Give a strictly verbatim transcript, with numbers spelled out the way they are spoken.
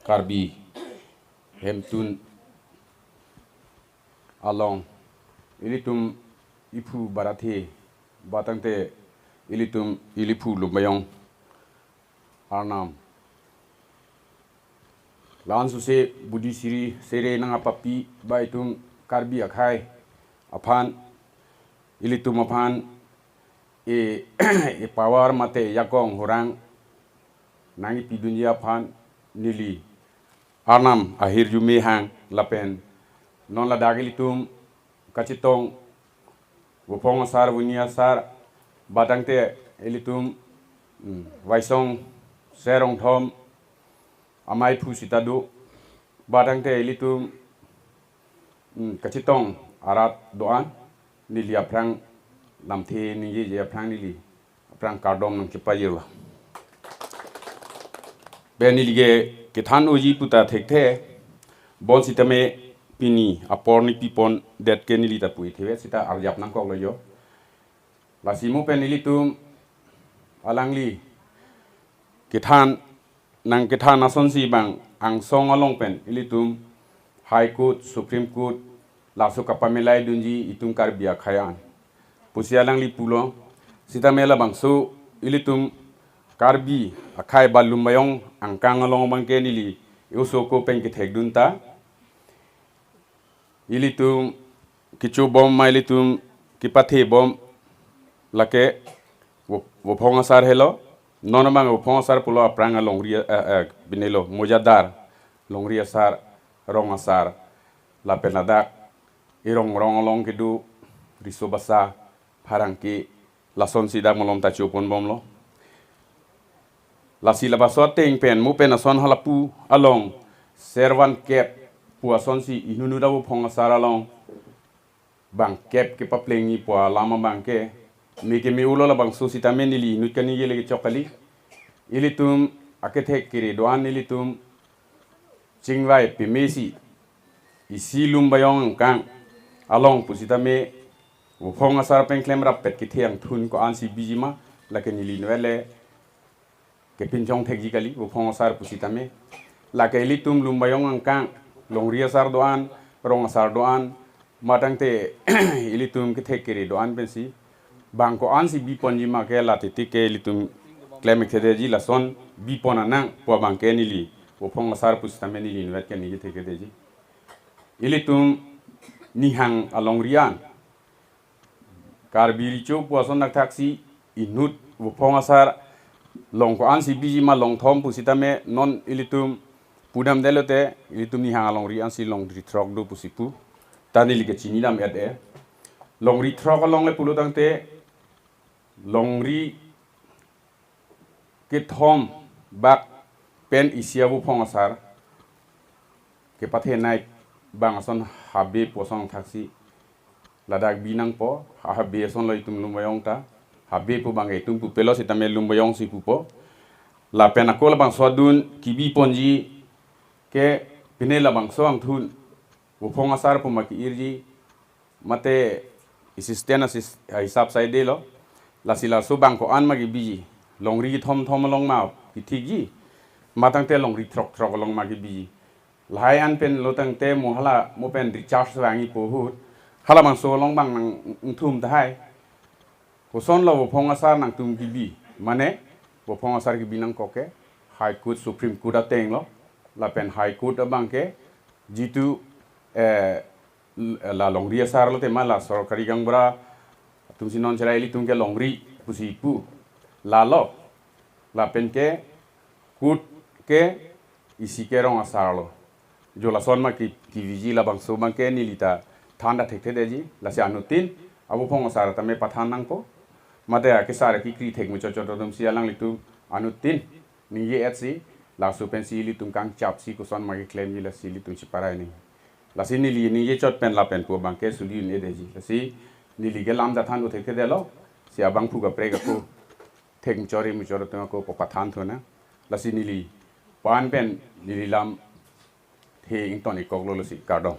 Karbi hemtun along ilitum iphu Barathe batangte ilitum iliphu Lumbajong Arnam, la-an suse budi siri sere nang apapi ba itum Karbi akhei aphan, ilitum aphan e, e power mate jakong hurang nangkepidunji aphan neli Arnam ahirjume hang lapen non ladak ilitum kachetong Vophong asar, Vuni asar batangte ilitum, mm, Vaisong Serongthom amei phu sita do batangte ilitum, mm, kachetong arat do-an neli aphrang lamthe ningjeje aphrang neli aphrang kardom nangchepajirlo. Pen neli ke kethan unji puta thekthe, bonsitame pini apor nangpipondet ke neli ta pu-i theve sita arjap nangkoklo jo. Lasi mo pen ilitum alangli kethan nangkethan asonsi bang angsong along pen ilitum High Court, Supreme Court, laso kapamelaidunji itum Karbi akhei an pusi alangli pulo. Sitame labangso ilitum Karbi akhei ba Lumbajong angkang along abangke neli e-oso ako pen kethekdun ta, ilitum kechobom ma ilitum kepathebom lake Vo-, Vophong asar helo. Non abang Vophong asar pulo aphrang alongri, eh, eh, binelo mojadar, longri asar, rong asar, lapen ladak irong rong along kedo riso basa, pharangke, lasonsi dak malom ta choponbomlo. Lasi labangso ateng pen mo pen ason halapu along servan kep pu asonsi inut inut Vophong asar along bang kep kepaplengji pu alam abangke me keme-ulo. Labangso sitame neli inut kaningje le kechok kali. Ilitum akethek kere do-an ilitum chingvai pemesi isi Lumbajong angkang along pusitame Vophong asar pen klemrappet kethe angthun ko-ansi biji ma, lake neli inut le kepinchong thekji kali Vophong asar pusitame. Lake ilitum Lumbajong angkang longri asar do-an, rong asar do-an, matangte ilitum kethek kere do-an pensi bang ko-ansi biponji ma ke la titi ke ilitum klem-ik thedeji, lason bipon anang pu abangke neli Vophong asar pusitame neli inut kaningje thekthedeji. Ilitum nihang alongri an Karbi Recho pu ason dak thaksi inut Vophong asar long ko-ansi biji ma longthom pusitame non ilitum pudamdetlo te ilitum nihang alongri ansi longri throk do pusi pu. Ta neli kechinidam-et-e. Longri throk along le pulo tangte longri kethom bak pen isi Vophong asar kepathenei bang ason habe pu ason thaksi ladak binangpo, ha-, habe asonlo itum Lumbajong ta, habe pu abang itum pupelo sitame Lumbajongsi pupo. Lapen ako labangso adun kebiponji ke pine labangso angthun Vophong asar pu ma ke-irji, mate assistant assist, ah, hisap saidelo. Lasi laso bang ko-an ma kebiji, longri kethom thom along ma kethikji, matangte longri throk throk along ma kebiji. Lahai an pen lo tangte mo hala mo pen recharge vangji pu ahut halabangso along bang nangthum tahai. Kosonlo Vophong asar nangtum kebi, mane Vophong asar kebi nangkok ke High Court, Supreme Court atenglo. Lapen High Court abangke jitu, eh, l-, la longri asar lo tema la sorkari gaonbura atumsi non cherai ilitum ke longri pusi pu, lalo. Lapen ke court ke isi ke rong asar lo. Jo lason ma ke, keviji, labangso abangke neli ta than ta thekthedeji. Lasi anuttin Vophong asar tame pathan nangpo. Mate akesar kekri thek muchot chot atumsi alanglitum anuttin ningje-etsi laso pensi ilitum kangchapsi koson ma keklemji lasi ilitum cheparai nang. Lasi neli ningje chot pen lapen pu abangke suli un-edeji. Lasi neli ke lam ta than do thekthedelo. Si abangphu kaprek ako thek muchot ri muchot atum ako papathanthu nang. Lasi neli pan pen neli lamthe ington-ikkoklo, lasi kardom.